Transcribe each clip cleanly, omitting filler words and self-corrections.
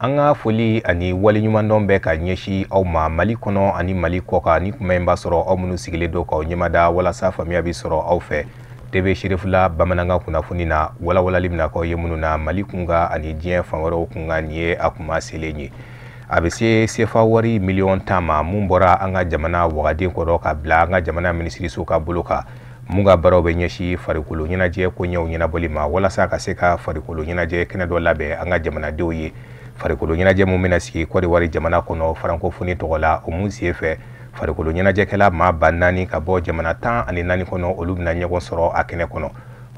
An ka foli ani waleɲumandɔn bɛ ka ɲɛsin aw ma Mali kɔnɔ ani Mali kɔkan. Ni kuma in b'a sɔrɔ aw minnu sigilen don k'aw ɲɛmada walasa faamuya bɛ sɔrɔ aw fɛ TV Cherifla bamanankan kunnafoni na, walawalali bɛna k'aw ye minnu na Mali kunkan ani diɲɛ fan wɛrɛw kunkan. Nin ye a kuma selen ye. A bɛ se sefa wari miliyɔn 10 ma mun bɔra an ka jamana wagaden kɔrɔ ka bila an ka jamana minisiriso ka bolo kan, mun ka baaraw bɛ ɲɛsin farikolo ɲɛnajɛ koɲɛw ɲɛnabɔli ma, walasa ka se ka farikolo ɲɛnajɛ kɛnɛ dɔ labɛn an ka jamanadenw ye. Farikolo ɲɛnajɛ mun bɛna sigi Côte d'Ivoire jamana kɔnɔ francophonie tɔgɔ la, o mun sen fɛ farikolo ɲɛnajɛkɛla maa 4000 ka bɔ jamana 14 kɔnɔ, olu bɛna ɲɔgɔn sɔrɔ a kɛnɛ kɔnɔ.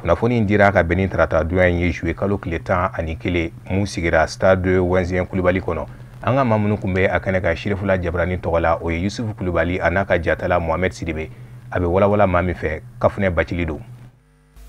Kunnafoni in dira ka bɛn ni tarata donya in ye, juillet kalo tile 11, mun sigira stade Wɛnziyɛn Kulibali kɔnɔ. An ka maa minnu tun bɛ a kɛnɛ kan Cherifla Jabarani tɔgɔ la, o ye Yusufu Kulibali a n'a ka jatala Mohamed Sidibe. A bɛ walawala maa min fɛ, Kafunɛ Bacili don.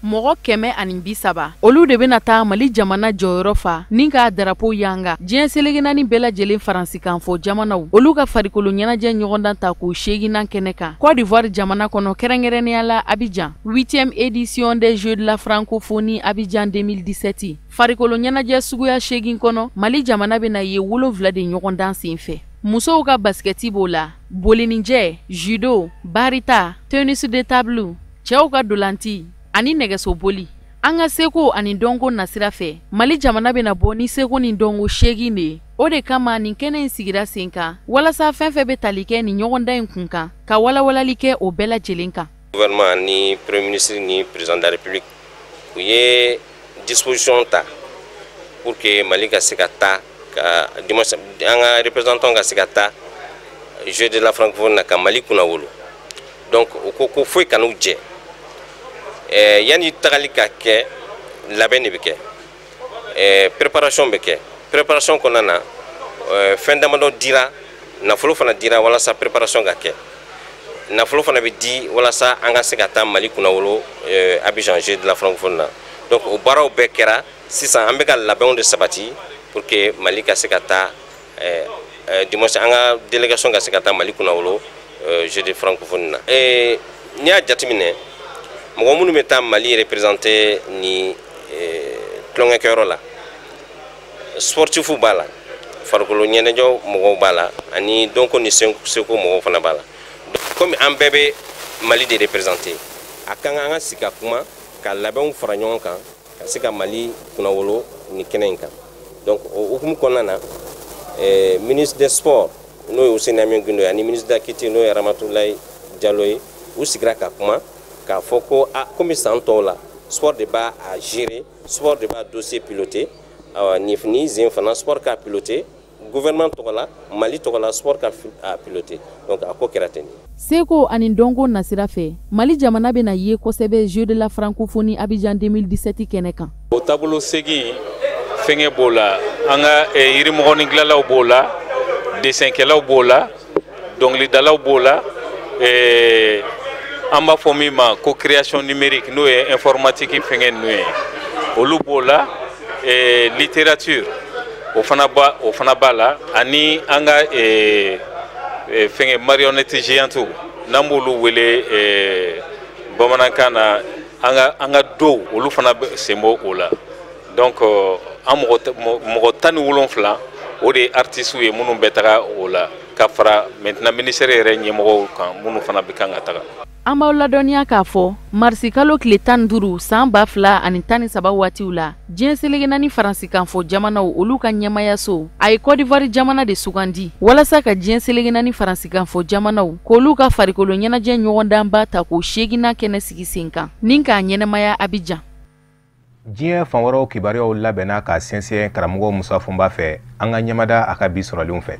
Mɔgɔ 130, olu de bɛna taa Mali jamana jɔyɔrɔ fa ni k'a darapo yanga diɲɛ seleke naani bɛɛ lajɛlen faransikan fɔ jamanaw, olu ka farikolo ɲɛnajɛ ɲɔgɔndan ta k'u seeginnan kɛnɛ kan Côte d'Ivoire jamana kɔnɔ, kɛrɛnkɛrɛnnenya la Abidjan. 8e édition des Jeux de la francophonie Abidjan 2017. Farikolo ɲɛnajɛ suguya 8 kɔnɔ, Mali jamana bɛna ye 7 de ɲɔgɔndan sen fɛ. Musow ka basikɛti b'o la, bolinijɛ, judo, barita, tennis de table, cɛw ka dolanti ani nɛgɛsoboli. An ka seko ani dɔnko nasira fɛ, Mali jamana bɛna bɔ ni seko ni dɔnko 8 de ye. O de kama nin kɛnɛ in sigira sen kan, walasa fɛn fɛn bɛ tali kɛ nin ɲɔgɔndan in kun kan, ka walawalali kɛ o bɛɛ lajɛlen kan. Gouvernement ni premier ministre ni président de la République, u ye disposition ta pour que Mali ka se ka taa, ka an ka représentant ka se ka taa Jeux de la francophonie na ka Mali kunnawolo. Donc u ko ko foyi kan'u jɛ. Yanni tagali ka kɛ, labɛn de bɛ kɛ, préparation bɛ kɛ. Préparation kɔnɔna na, fɛn damadɔ dira, nafolo fana dira walasa préparation ka kɛ. Nafolo fana bɛ di walasa an ka se ka taa Mali kunnawolo Abidjan Jeux de la francophonie na. Donc o baaraw bɛɛ kɛra. Sisan an bɛ ka labɛnw de sabati pour que Mali ka se ka taa, du moins an ka délégation ka se ka taa Mali kunnawolo Jeux de francophonie na. N'i y'a jateminɛ, mɔgɔ minnu bɛ taa Mali représenter ni tulonkɛkɛyɔrɔ la, sportifu b'a la, farikolo ɲɛnajɛ mɔgɔw b'a la, ani dɔnko ni seko mɔgɔw fana b'a la. Komi an bɛɛ bɛ Mali de représenter, a kan an ka sigi ka kuma ka labɛnw fara ɲɔgɔn kan ka se ka Mali kunnawolo nin kɛnɛ in kan. Donc o hukumu kɔnɔna na, ministre des sports, n'o ye Housseini Amion Guindo ye, ani ministre de la culture, n'o ye Ramatoulaye Diallo ye, u sigira ka kuma k'a fɔ ko a komi san tɔw la sport de b'a a gérer, sport de b'a dossier piloter. Awa, ni zen fana sport k'a piloter gouvernement tɔgɔ la, Mali tɔgɔ la, sport ka a piloter. Donc a ko kɛra ten. Seko ani dɔnko nasira fɛ, Mali jamana bɛna ye kosɛbɛ Jeux de la francophonie Abidjan 2017 kɛnɛ kan. O taabolo segin fɛngɛ b'o la, an ka yirimɔgɔnin dilanlaw b'o la, desinkɛlaw b'o la, dɔnkilidalaw b'o la, an b'a fɔ min ma ko création numérique, n'o ye informatique fɛngɛ ninnu ye, olu b'o la, littérature o fana b'a la, ani an ka fɛngɛ marionnette géante, n'an b'olu wele bamanankan na, an ka dɔw, olu fana sen b'o o la. Donc an mɔgɔ 17, o de ye artistes ye minnu bɛ taga o la, ka fara maintenant ministère yɛrɛ ɲɛmɔgɔw kan minnu fana bɛ kan ka taga. An b'aw ladɔnniya k'a fɔ marisi kalo tile 15 san 2013 waatiw la, diɲɛ seleke naani faransikan fɔ jamanaw, olu ka ɲɛmayaso a ye Côte d'Ivoire jamana de sugandi walasa ka diɲɛ seleke naani faransikan fɔ jamanaw k'olu ka farikolo ɲɛnajɛ ɲɔgɔndanba ta k'o seeginnan kɛnɛ sigi sen kan ni k'a ɲɛnɛmaya Abidjan. Diɲɛ fan wɛrɛw kibaruyaw labɛnna ka sɛnsɛn karamɔgɔ Musa Fɔnba fɛ. An ka ɲɛmada a ka bi sɔrɔlenw fɛ.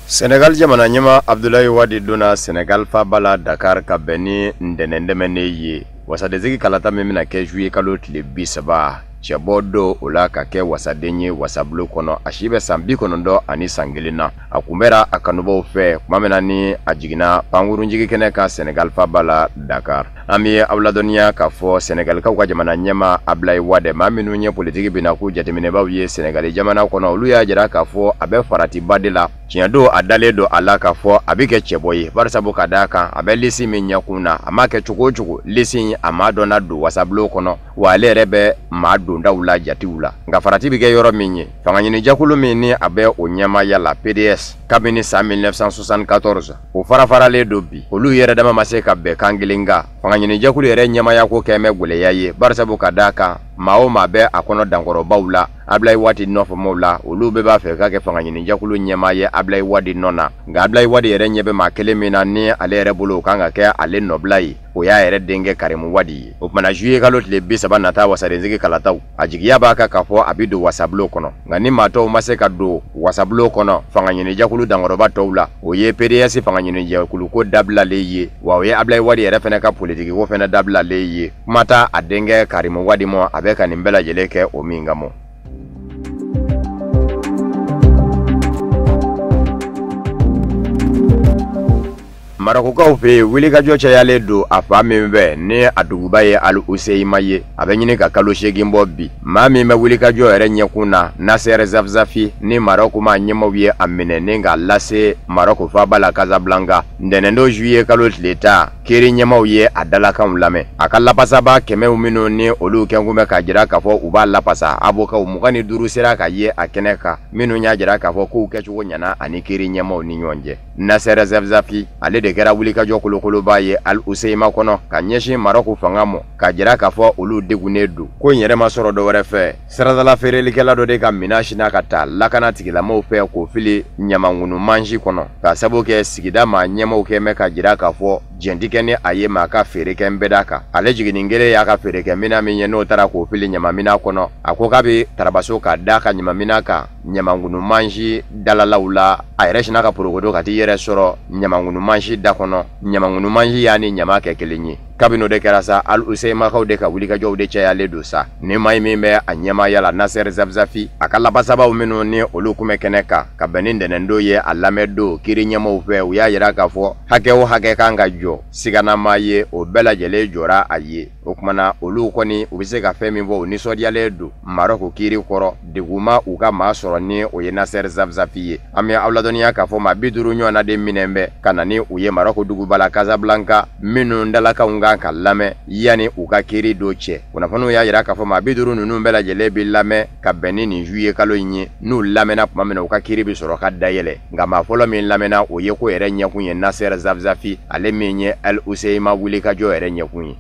Senegal jamana ɲɛma Abdoulaye Wade donna Senegal faaba la Dakar ka bɛn ni ntɛnɛn tɛmɛnen ye. Wasadensigi kalata min bɛna kɛ juillet kalo tile 30, cɛbɔ don o la ka kɛ wasaden ye wasabulon kɔnɔ. A si bɛ san 91 na. A kunbɛra a kanubaw fɛ tuma min na ni a jiginna pankurunjigi kɛnɛ kan Senegal faaba la Dakar. An bɛ aw ladɔnniya k'a fɔ Senegalikaw ka jamana ɲɛmaa Ablaye Wade, maa minnu ye politiki binako jateminɛbaw ye Senegali jamana kɔnɔ, olu y'a jira k'a fɔ a bɛ faratiba de la. Tiɲɛ don, a dalen don a la k'a fɔ a bɛ kɛ cɛbɔ ye, barisabu ka d'a kan a bɛ lisi min ɲɛkun na, a m'a kɛ cogo o cogo lisi in a maa dɔ na don wasabulon kɔnɔ, wa ale yɛrɛ bɛ maa dondaw la jatiw la. Nka farati bɛ kɛ yɔrɔ min ye, fangaɲinijakulu min ni a bɛ o ɲɛmaaya la PDS kabini san 1974, o farafaralen don bi, olu yɛrɛ dama ma se ka bɛn kan kelen kan. Fangaɲinijakulu yɛrɛ ɲɛmaaya ko kɛn bɛ gwɛlɛya ye, barisabu ka d'a kan maa o maa bɛ a kɔnɔ dankɔrɔbaw la Ablaye Wade nɔfɛmaw la, olu bɛɛ b'a fɛ k'a kɛ fangaɲinijakulu ɲɛmaa ye Ablaye Wade nɔ na. Nka Ablaye Wade yɛrɛ ɲɛ bɛ maa kelen min na ni ale yɛrɛ bolo o kan ka kɛ ale nɔbila ye, o y'a yɛrɛ denkɛ Karimu Wade ye. O kumana juillet kalo tile 30 nata wasadensigi kalataw, a jigiya b'a kan k'a fɔ a bɛ don wasabulon kɔnɔ. Nka ni maa tɔw ma se ka don wasabulon kɔnɔ fangaɲinijakulu dankɔrɔba tɔw la, o ye PDS fangaɲinijɛkulu ko dabilalen ye, wa o ye Ablaye Wade yɛrɛ fɛnɛ ka politiki ko fɛnɛ dabilalen ye. Kuma t'a a denkɛ Karimu Wade ma, a bɛ ka nin bɛɛ lajɛlen kɛ o min kama. Marɔkukaw fɛ yen, wulikajɔ cayalen don a fan min fɛ ni a duguba ye Al Hoceima ye, a bɛ ɲini ka kalo 8 bɔ bi. Maa min bɛ wulikajɔ yɛrɛ ɲɛkun na, Nasser Zafzafi, ni Marɔku maa ɲɛmaw ye a minɛ ni k'a lase Marɔku faaba la Casablanca ntɛnɛndon juillet kalo tile 10, kiiri ɲɛmaw ye a dalakanw lamɛn. A ka lapasaba kɛmɛw minnu ni olu kɛnkun bɛ k'a jira k'a fɔ u b'a lapasa, avokaw 25 sera ka ye a kɛnɛ kan, minnu y'a jira k'a fɔ k'u kɛcogo ɲɛna ani kiiri ɲɛmaw ni ɲɔgɔn cɛ. Nasser Zafzafi ale de kɛra wulikajɔ kolokoloba ye Al Hoceima kɔnɔ ka ɲɛsin Marɔku fanga ma, k'a jira k'a fɔ olu degunnen don. Ko in yɛrɛ ma sɔrɔ dɔwɛrɛ fɛ, siradala feerelikɛla dɔ de ka minɛn sinna ka taa lakana tigilamɔgɔw fɛ k'o fili ɲamankunu mansin kɔnɔ, k'a sababu kɛ sigida maa ɲɛmaw kɛ mɛ k'a jira k'a fɔ jɛn tɛ kɛ ni a ye maa ka feere kɛ nbɛda kan. Ale jiginni kelen y'a ka feere kɛ minɛn min ye, n'o taara k'o fili ɲamaminan kɔnɔ, a ko k'a bɛ tarabaso k'a d'a ka ɲamaminan kan ɲamankunu mansin dalalaw la. A yɛrɛ sinna ka porokoto ka t'i yɛrɛ sɔrɔ ɲamankunu mansin da kɔnɔ. Ɲamankunu mansin y'a ni ɲama kɛ kelen ye. Kabini o de kɛra sa, Al Hoceimakaw de ka wulikajɔw de cayalen don sa. Ni maa min bɛ a ɲɛmaaya la Nasser Zafzafi, a ka lapasabaw minnu ni olu kun bɛ kɛnɛ kan ka bɛn ni ntɛnɛndon ye a lamɛn don kiiri ɲɛmaw fɛ, u y'a jira k'a fɔ hakɛ o hakɛ kan ka jɔ siganamaa ye, o bɛɛ lajɛlen jɔra a ye. O kumana olu kɔni u bɛ se ka fɛn min fɔ, u nisɔndiyalen don Marɔku kiiri kɔrɔ, degun ma u ka maa sɔrɔ ni o ye Nasser Zafzafi ye. An bɛ aw ladɔnniya k'a fɔ maa 50 ɲɔgɔnna de minɛn bɛ ka na ni u ye Marɔku duguba la Casablanca, minnu dalakanw kan ka lamɛn yanni u ka kiiri don cɛ. Kunnafoniw y'a jira k'a fɔ maa 50 ninnu bɛɛ lajɛlen bɛ lamɛn ka bɛn ni nin juillet kalo in ye. N'u lamɛnna tuma min na, u ka kiiri bɛ sɔrɔ ka dayɛlɛ. Nka maa fɔlɔ min lamɛnna, o ye ko yɛrɛ ɲɛkun ye Nasser Zafzafi, ale min ye Al Hoceima wulikajɔ yɛrɛ ɲɛkun ye.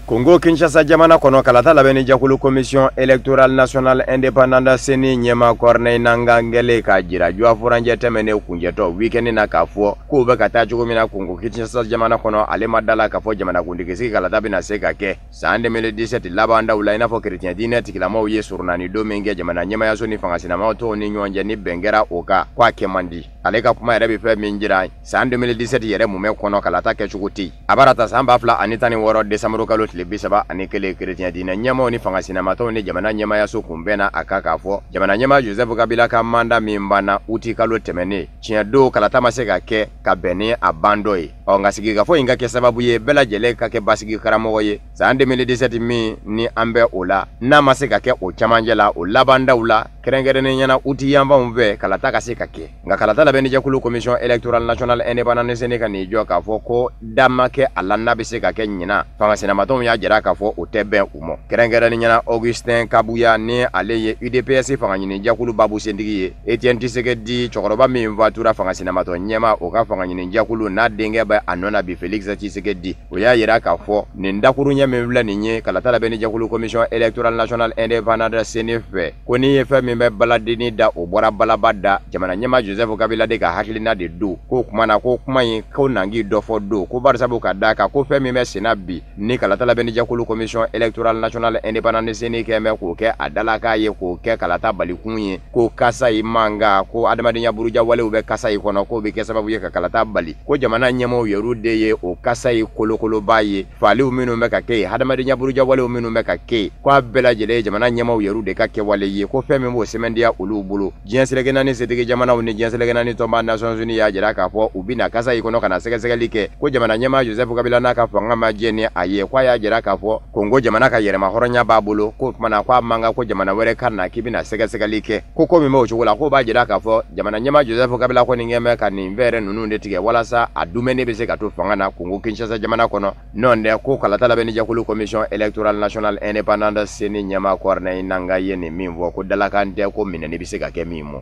Congo Kinshasa jamana kɔnɔ, kalata labɛnni jɛkulu Commission électorale nationale indépendante CENI ɲɛmaa Corneille Nangaa kɛlen k'a jira juwa furancɛ tɛmɛnen kuncɛtɔ week-end na k'a fɔ k'o bɛ ka taa cogo min na Congo Kinshasa jamana kɔnɔ, ale ma da la k'a fɔ jamanakuntigi sigi kalata bɛna se ka kɛ san 2017 laban daw la, i n'a fɔ kerecɛn diinɛ tigilamaw ye surunani don min kɛ jamana ɲɛmayaso ni fangasinamaw tɔw ni ɲɔgɔn cɛ, ni bɛn kɛra o kan k'a kɛ man di. Ale ka kuma yɛrɛ bɛ fɛn min jira, san 2017 yɛrɛ mumɛ kɔnɔ kalata kɛcogo tɛ yen. A b'a ta san 2016 décembre kalo tile 31, kerecɛn diinɛ ɲɛmaaw ni fangasinamatɔw ni jamana ɲɛmayaso kun bɛnna a kan k'a fɔ jamana ɲɛmaa Joseph Kabila ka mandat min banna uti kalo tɛmɛnen, tiɲɛ don kalata ma se ka kɛ ka bɛn ni a ban dɔ ye. Ɔ nka sigikafɔ in ka kɛ sababu ye bɛɛ lajɛlen ka kɛ basigi karamɔgɔ ye san 2017 min ni an bɛ o la, n'a ma se ka kɛ o camancɛ la, o labandaw la, kɛrɛnkɛrɛnnen ɲɛna uti yanfanw fɛ kalata ka se ka kɛ. Nka kalata labɛnnijɛkulu Commission électorale nationale indépendante CENI ka n'i jɔ k'a fɔ ko da ma kɛ a la n'a bɛ se ka kɛ ɲinan, fangasinamatɔnw y'a jira k'a fɔ o tɛ bɛn u ma. Kɛrɛnkɛrɛnnen ɲɛna Augustin Kabuya, ni ale ye UDPS fangaɲinijɛkulu babusentigi ye, Etienne Tshisekedi cɛkɔrɔba min fatura fangasinamatɔn ɲɛmaa, o ka fangaɲinijɛkulu n'a denkɛ bɛ a nɔ na bi Félix Tshisekedi, o y'a jira k'a fɔ nin dakuruɲɛ min filɛ nin ye kalata labɛnnijɛkulu Commission électorale nationale indépendante CENI fɛ, ko n'i ye fɛn min bɛ baladenni da, o bɔra balaba da jamana ɲɛmaa Joseph Kabila Kabila de ka hakilina de don ko kuma na ko kuma in ko nangi dɔ fɔ don ko barisabu ka d'a kan ko fɛn min bɛ senna bi ni kalata labɛnnijɛkulu commission électorale nationale indépendante CENI kɛ bɛ k'o kɛ a dalakan ye k'o kɛ kalata balikun ye ko Kasayi mankan ko adamadenya buruja walew bɛ Kasayi kɔnɔ k'o bɛ kɛ sababu ye ka kalata bali ko jamana ɲɛmaaw yɛrɛ de ye o Kasayi kolokoloba ye faaliw minnu bɛ ka kɛ yen adamadenya buruja walew minnu bɛ ka kɛ yen k'a bɛɛ lajɛlen ye jamana ɲɛmaaw yɛrɛ de ka kɛwale ye ko fɛn min b'o sɛmɛndiya olu bolo diɲɛ seleke naani setigi jamanaw ni diɲɛ seleke naani tɔnba Nations Unies y'a jira k'a fɔ u bɛna Kasayi kɔnɔ ka na sɛgɛsɛgɛli kɛ ko jamana ɲɛmaa Joseph Kabila n'a ka fanga ma jɛ ni a ye k'a y'a jira k'a fɔ Kongo jamana ka yɛrɛma hɔrɔnya b'a bolo k'o tuma na k'a man kan ko jamana wɛrɛ ka na k'i bɛna sɛgɛsɛgɛli kɛ ko min b'o cogo la k'o b'a jira k'a fɔ jamana ɲɛmaa Joseph Kabila kɔni kɛn bɛ ka nin fɛɛrɛ ninnu de tigɛ walasa a dumɛnni bɛ se ka to fanga na Kongo Kinshasa jamana kɔnɔ nɔn ko kalata labɛnnijɛkulu commission électorale nationale indépendante CENI ɲɛmaa Corneille Nangaa ye nin min fɔ ko dalakan tɛ ko minɛni bɛ se ka kɛ min mɔ.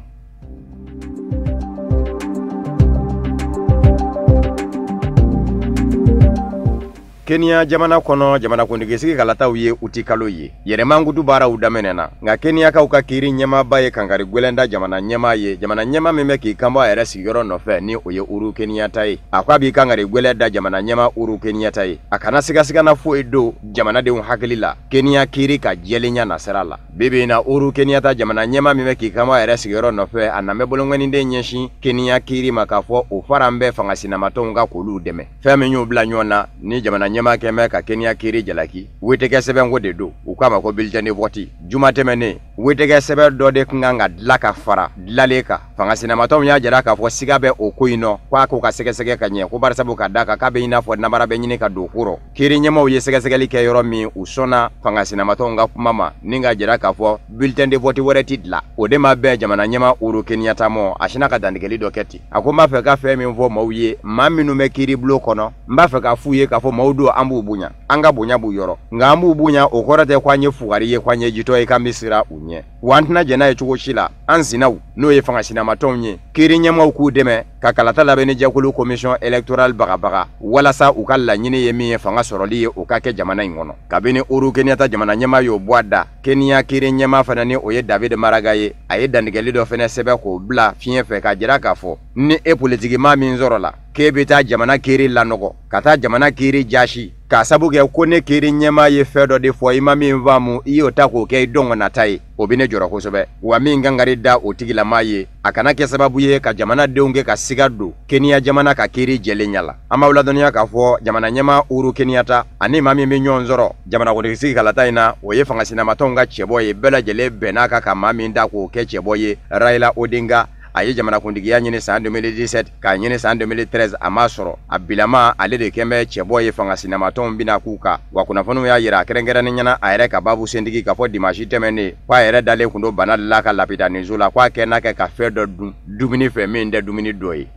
Kenya jamana kɔnɔ jamanakuntigi kalataw ye utikalo ye yɛrɛmankutu baaraw daminɛna nka Kenyakaw ka kiiri ɲɛmaaba ye kankari gwɛlɛn da jamana ɲɛmaa ye jamana ɲɛmaa min bɛ k'i kanbɔ a yɛrɛ sigiyɔrɔ nɔfɛ ni o ye Uhuru Kenyatta ye a ko a b'i kankari gwɛlɛn da jamana ɲɛmaa Uhuru Kenyatta ye a kana sigasigana foyi don jamanadenw hakili la Kenya kiiri ka jɛlenya nasira la bi bi in na Uhuru Kenyatta jamana ɲɛmaa min bɛ k'i kanbɔ a yɛrɛ sigiyɔrɔ nɔfɛ a nan bɛ bolonkɔniden ɲɛsin Kenya kiiri ma k'a fɔ o fara bɛ fanga sinamatɔnw ka k'olu dɛmɛ fɛn min y'u bila ɲɔgɔn na ni jamana ɲɛmaa kɛn bɛ ka Kenya kiiri jalaki wetekɛ sɛbɛnko de don u k'a ma ko bulletin de vote juma tɛmɛnen wetekɛ sɛbɛn dɔ de tun kan ka dilan ka fara dilalen kan fanga sinamatɔnw y'a jira k'a fɔ siga bɛ o ko in nɔ k'a ko ka sɛgɛsɛgɛ ka ɲɛ ko barisabu ka d'a kan k'a bɛ i n'a fɔ namara bɛ ɲini ka don kɔrɔ kiiri ɲɛmaaw ye sɛgɛsɛgɛli kɛ yɔrɔ min u sɔnna fanga sinamatɔnw ka kuma ma ni ka jira k'a fɔ bulletin de vote wɛrɛ ti dilan o de ma bɛn jamana ɲɛmaa Uhuru Kenyatta mɔ a sinna ka dantigɛli dɔ kɛ ten a ko n b'a fɛ ka fɛn min fɔ maaw ye maa minnu bɛ kiiri bulon kɔnɔ n b'a fɛ k'a f'u ye k'a fɔ maaw don an b'u bonya an ka bonya b'u yɔrɔ nka an b'u bonya o kɔrɔ tɛ k'an ye fugari ye k'an ye jitɔ ye k'an bɛ siran u ɲɛ wa an tɛna jɛn n'a ye cogo si la an sinaw n'o ye fanga sinamatɔnw ye kiiri ɲɛmaaw k'u dɛmɛ ka kalata labɛnnijɛkulu commission électorale bagabaga walasa u ka laɲini ye min ye fanga sɔrɔli ye o ka kɛ jamana in kɔnɔ kabini Uhuru Kenyatta jamana ɲɛmaa y'o bɔ a da Kenya kiiri ɲɛmaa fana ni o ye David Maraga ye a ye dantigɛli dɔ fana sɛbɛn k'o bila fiɲɛ fɛ k'a jira k'a fɔ ni e politikimaa min sɔrɔla k'e bɛ taa jamana kiiri lanɔgɔ ka taa jamana kiiri jasi k'a sabu kɛ ko ne kiiri ɲɛmaa ye fɛn dɔ de fɔ i ma min faamu i y'o ta k'o kɛ i dɔngɔnata ye o bɛ ne jɔrɔ kosɛbɛ wa min kankari da o tigilamaa ye a kana kɛ sababu ye ka jamanadenw kɛ ka siga don Kenya jamana ka kiiri jɛlenya la an b'aw ladɔnniya k'a fɔ jamana ɲɛmaa Uhuru Kenyatta ani maa min bɛ ɲɔgɔn sɔrɔ jamanakuntigi kalata in na o ye fanga sinamatɔnw ka cɛbɔ ye bɛɛ lajɛlen bɛnn'a kan ka maa min da k'o kɛ cɛbɔ ye Raila Odinga a ye jamanakuntigiya ɲini san 2017 k'a ɲini san 2013 a m'a sɔrɔ a bilama ale de kɛn bɛ cɛbɔ ye fanga sinamatɔnw bɛna k'u kan wa kunnafoniw y'a jira kɛrɛnkɛrɛnnen ɲɛna a yɛrɛ ka baabu sentigi k'a fɔ dimanche tɛmɛnen k'a yɛrɛ dalen kun don bana de la ka lapitaniso la k'a kɛ n'a kɛ ka fɛn dɔ dun dumuni fɛ min tɛ dumuni dɔ ye.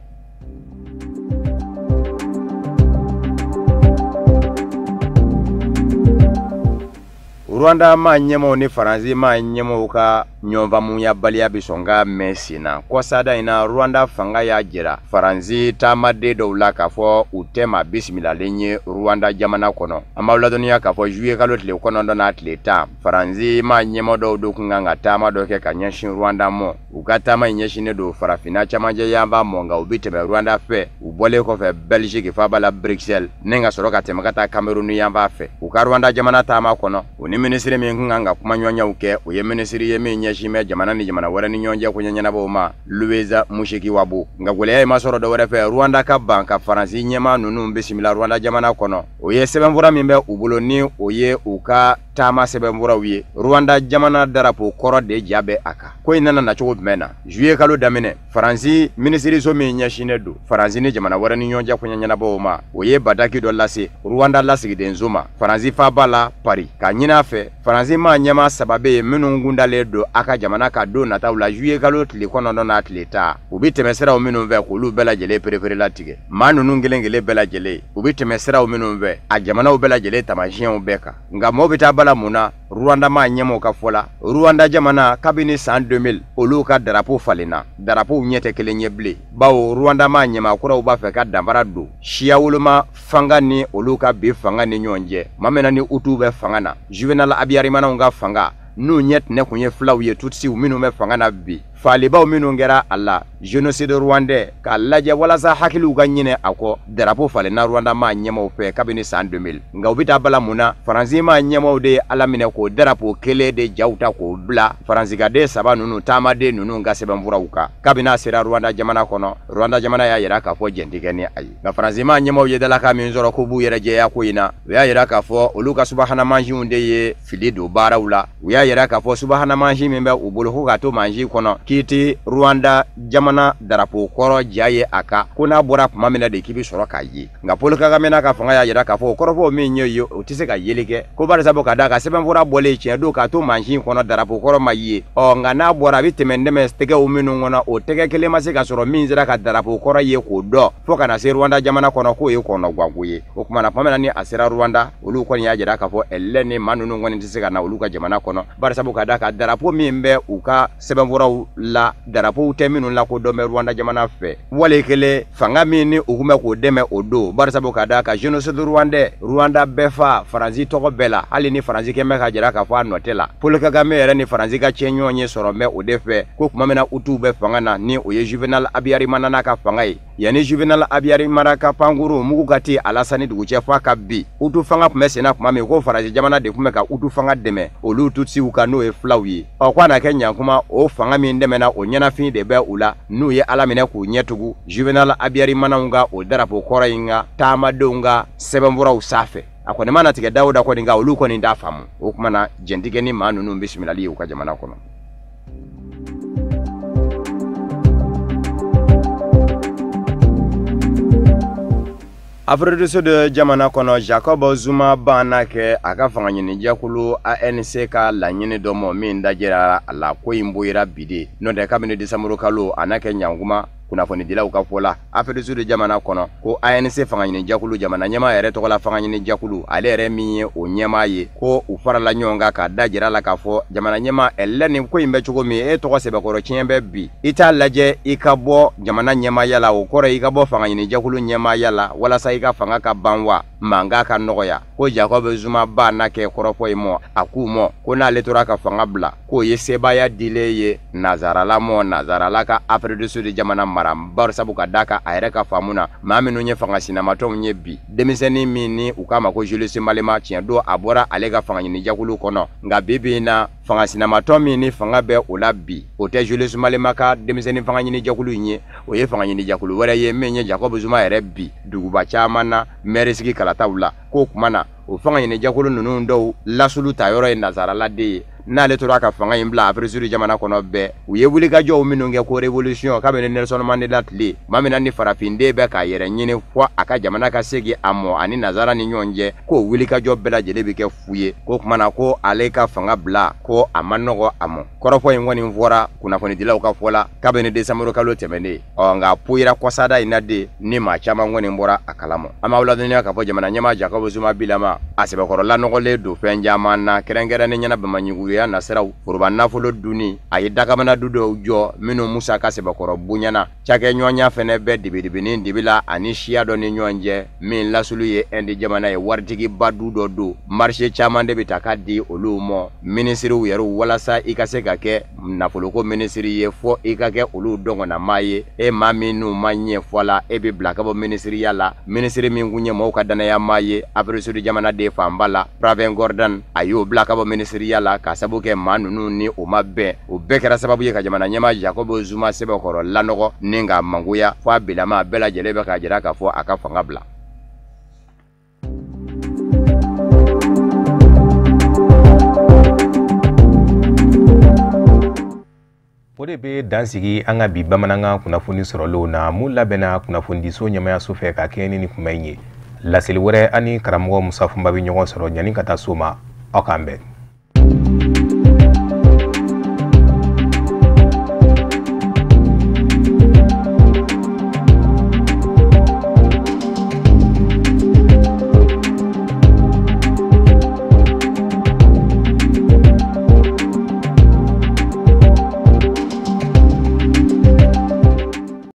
Rwanda maa ɲɛmaw ni Faransi maa ɲɛmaw ka ɲɔgɔnfaamuyabaliya bɛ sɔn ka mɛn sen na kɔsada in na Rwanda fanga y'a jira Faransi taamaden dɔw la k'a fɔ u tɛ maa bisimilalen ye Rwanda jamana kɔnɔ an b'aw ladɔnniya k'a fɔ juillet kalo tile 9 n'a tile 10 Faransi maa ɲɛma dɔw do kun kan ka taama dɔ kɛ ka ɲɛsin Rwanda mɔ u ka taama in ɲɛsinnen don farafinna camancɛ yanfan mɔ nka u bɛ tɛmɛ Rwanda fɛ u bɔlen kɔfɛ Belgique faaba la Bruxelles ni ka sɔrɔ ka tɛmɛ ka taa Cameroun yanfan fɛ u ka Rwanda jamana taama kɔnɔ u ni minisiri min kun kan ka kumaɲɔgɔnyaw kɛ o ye minisiri ye min ɲɛsin bɛ jamana ni jamana wɛrɛ ni ɲɔgɔn cɛ koɲɛ ɲɛnabɔw ma Louise Mushikiwabo nka gɛlɛya in ma sɔrɔ dɔwɛrɛ fɛ Rwanda ka ban ka Faransi ɲɛmaa ninnu bisimila Rwanda jamana kɔnɔ o ye sɛbɛnfura min bɛ u bolo ni o ye u ka taama sɛbɛnfuraw ye Rwanda jamana darapo kɔrɔ de ja bɛ a kan ko in nana nacogo jumɛn na juillet kalo daminɛ Faransi minisiriso min ɲɛsinnen don Faransi ni jamana wɛrɛ ni ɲɔgɔn cɛ koɲɛ ɲɛnabɔw ma o ye bataki dɔ lase Rwanda lasigidenso ma Faransi faaba la Paris k'a ɲini a fɛ Faransi maa ɲɛmaa saba bɛ yen minnu kundalen don a ka jamana ka don nataw la juillet kalo tile 9 n'a tile 10 u bɛ tɛmɛ siraw minnu fɛ k'olu bɛɛ lajɛlen perepere latigɛ maa ninnu kelen kelen bɛɛ lajɛlen u bɛ tɛmɛ siraw minnu fɛ a jamanaw bɛɛ lajɛlen taamasiyɛnw bɛɛ kan nka mɔgɔw bɛ taa bala mun na Rwanda maa ɲɛmaaw ka fɔ la Rwanda jamana kabini san 2000 olu ka darapo falenna darapow ɲɛ tɛ kelen ye bilen bawo Rwanda maa ɲɛmaa kuraw b'a fɛ ka danfara don siya woloma fanga ni olu ka bi fanga ni ɲɔgɔn cɛ maa min na ni Hutu bɛ fanga na Juvenal Habyarimanaw ka fanga n'u ɲɛ tɛnɛ kun ye filaw ye Tutsiw minnu bɛ fanga na bi Faalibaw minnu kɛra a la génocide rwandais k'a lajɛ walasa hakiliw ka ɲinɛ a kɔ, darapo falenna Rwanda maa ɲɛmaw fɛ kabini san 2000. Nka u bɛ taa bala mun na? Faransi maa ɲɛmaw de ye Ala minɛ k'o darapo kelen de jaw ta k'o bila Faransi saba ninnu taamaden ninnu ka sɛbɛnfuraw kan. Kabini a sera Rwanda jamana kɔnɔ, Rwanda jamana y'a yira k'a fɔ jɛn tɛ kɛ ni a ye. Nka Faransi maa ɲɛmaw ye dalakan min sɔrɔ k'u b'u yɛrɛ jɛya ko in na, u y'a yira k'a fɔ olu ka subahana mansinw de ye fili don baaraw la. U y'a yira k'a fɔ subahana mansin min bɛ u bolo ko k'a to mansin kɔnɔ k'i tɛ Rwanda jamana darapo kɔrɔ ja ye a kan, ko n'a bɔra tuma min na de k'i bɛ sɔrɔ k'a ye. Nka Paul Kagame n'a ka fanga y'a yira k'a fɔ o kɔrɔfɔw min ye o tɛ se ka yeli kɛ, ko barisa ka d'a kan sɛbɛnfura bɔlen tiɲɛ don k'a to mansin kɔnɔ darapo kɔrɔ ma ye. Ɔ nka n'a bɔra a bɛ tɛmɛ dɛmɛ tɛgɛw minnu kɔnɔ, o tɛgɛ kelen ma se ka sɔrɔ min sera ka darapo kɔrɔ ye k'o dɔn fo ka na se Rwanda jamana kɔnɔ, k'o ye kɔnɔganko ye. O tuma na tuma min na ni a sera Rwanda, olu kɔni y'a jira k'a fɔ ɛlɛ ni maa ninnu kɔni tɛ se ka na olu ka jamana kɔnɔ, barisa ka d'a kan darapo min bɛ u ka sɛbɛnfuraw la, darapow tɛ minnu lakodɔn bɛ Rwanda jamana fɛ. Wale kelen fanga min ni u tun bɛ k'o dɛmɛ o don, barisa ka d'a kan génocide rwandais, Rwanda bɛɛ fa Faransi tɔgɔ bɛɛ la, hali ni Faransi kɛn bɛ ka jira k'a fɔ a nɔ tɛ la. Paul Kagame yɛrɛ ni Faransi ka cɛ ɲɔgɔn ye sɔrɔ mɛ o de fɛ, ko tuma min na Hutuw bɛ fanga na ni o ye Juvenal Habyarimana n'a ka fanga ye. Yanni Juvenal Habyarimana ka pankuru mugu ka ti a la sanni dugu cɛ f'a ka bi, Hutu fanga tun bɛ senna tuma min, ko Faransi jamana de tun bɛ ka Hutu fanga dɛmɛ olu Tutsiw kan, n'o ye filaw ye. Ɔ ko a na kɛ ɲankuma, o fanga min dɛmɛna o ɲɛnafin de bɛ u la, n'u ye Ala minɛ k'u ɲɛ tugu Juvenal Habyarimanaw ka o darapo kɔrɔ in ka taamadenw ka sɛbɛnfuraw sanfɛ. A kɔni mana tigɛ Dawuda kɔni kan, olu kɔni t'a faamu. O tuma na jɛn tɛ kɛ ni maa ninnu bisimilali ye u ka jamana kɔnɔ. Afrique du Sud jamana kɔnɔ, Jacob Zuma banna kɛ a ka fanga ɲinijɛkulu ANC ka laɲini dɔ mɔ min dajira a la, ko in boyira bi de. N'o tɛ kabini décembre kalo a n'a kɛ ɲankuma kunnafonidilaw ka fɔ la Afrique du Sud jamana kɔnɔ, ko ANC fanga ɲinijɛkulu jamana ɲɛmaa yɛrɛ tɔgɔ la fanga ɲinijɛkulu, ale yɛrɛ min ye o ɲɛmaa ye, ko u farala ɲɔgɔn kan k'a da jira la k'a fɔ jamana ɲɛmaa ɛlɛ nin ko in bɛ cogo min, e tɔgɔ sɛbɛkɔrɔ tiɲɛ bɛ bi, i t'a lajɛ i ka bɔ jamana ɲɛmaaya la, o kɔrɔ i ka bɔ fanga ɲinijɛkulu ɲɛmaaya la walasa i ka fanga ka ban wa mankan ka nɔgɔya. Ko Jacob Zuma ba n'a kɛ kɔrɔfɔ in mɔ, a k'u mɔ ko n'ale tora ka fanga bila, k'o ye sebaaya dilen ye nazarala mɔ, nazarala ka Afrique du Sud jamana mara, barisabu ka d'a kan a yɛrɛ ka faamu na maa minnu ye fanga sinamatɔnw ye bi, denmisɛnnin min ni u k'a ma ko Julius Malema, tiɲɛ don a bɔra ale ka fanga ɲinijɛkulu kɔnɔ, nka bi bi in na fanga sinamatɔn min ni fanga bɛ o la bi, o tɛ Julius Malema ka denmisɛnnin fanga ɲinijɛkulu in ye, o ye fanga ɲinijɛkulu wɛrɛ ye min ye Jacob Zuma yɛrɛ bi duguba caman na mɛri sigi kalataw la. K'o kuma na o fanga ɲinijɛkulu ninnu dɔw lasulu ta yɔrɔ ye nazaraladen ye, n'ale tora ka fanga in bila Afrique du Sud jamana kɔnɔ bɛɛ. U ye wulikajɔw minnu kɛ ko révolution kabini Nelson Mandela tile, maa min na ni farafinden bɛ k'a yɛrɛ ɲini fɔ a ka jamana ka segin a mɔ ani nazara ni ɲɔgɔn cɛ, k'o wulikajɔ bɛɛ lajɛlen bɛ kɛ fu ye. K'o kuma na ko ale ka fanga bila ko a ma nɔgɔ a mɔ. Kɔrɔfɔ in kɔni fɔra kunnafonidilaw ka fɔ la kabini décembre kalo tɛmɛnen. Ɔ nka poyira kɔsada in na de ni maa caman kɔni bɔra a kalama. An b'aw ladɔnniya k'a fɔ jamana ɲɛmaa Jacob Zuma bilama a sɛbɛkɔrɔ lanɔgɔlen don fɛn caman na, kɛrɛnkɛrɛnnen ɲɛna bamaɲuguya nasiraw, foroba nafolo dunni, a ye dakamana du dɔw jɔ minnu musaka sɛbɛkɔrɔ bonyana, cakɛɲɔgɔnya fɛnɛ bɛ dibidibini dibi la ani siya dɔ ni ɲɔgɔn cɛ min lasulu ye Inde jamana ye. Waritigiba du dɔ don, marché caman de bɛ ta ka di olu mɔ minisiriw yɛrɛ walasa i ka se ka kɛ nafoloko minisiri ye, fɔ i ka kɛ olu dɔngɔnnamaa ye. E maa min n'u ma ɲɛ fɔ la, e bɛ bila ka bɔ minisiriya la. Minisiri min kun ye mɔgɔw ka danaya maa ye Afrique du Sud jamanaden fanba la, Pravin Gordhan, a y'o bila ka bɔ minisiriya la ka sababu kɛ maa ninnu ni o ma bɛn. O bɛɛ kɛra sababu ye ka jamana ɲɛmaa Jacob Zuma sɛbɛkɔrɔ lanɔgɔ ni k'a mangoya fo a bilama bɛɛ lajɛlen bɛ k'a jira k'a fɔ a ka fanga bila. O de bɛ dan sigi an ka bi bamanankan kunnafoni sɔrɔlenw na, mun labɛnna kunnafonidiso ɲɛmayaso fɛ ka kɛɲɛ ni nin kuma in ye. Laseli wɛrɛ ani karamɔgɔ Musa Fɔnba bɛ ɲɔgɔn sɔrɔ ɲani ka taa so ma. Aw k'an bɛn.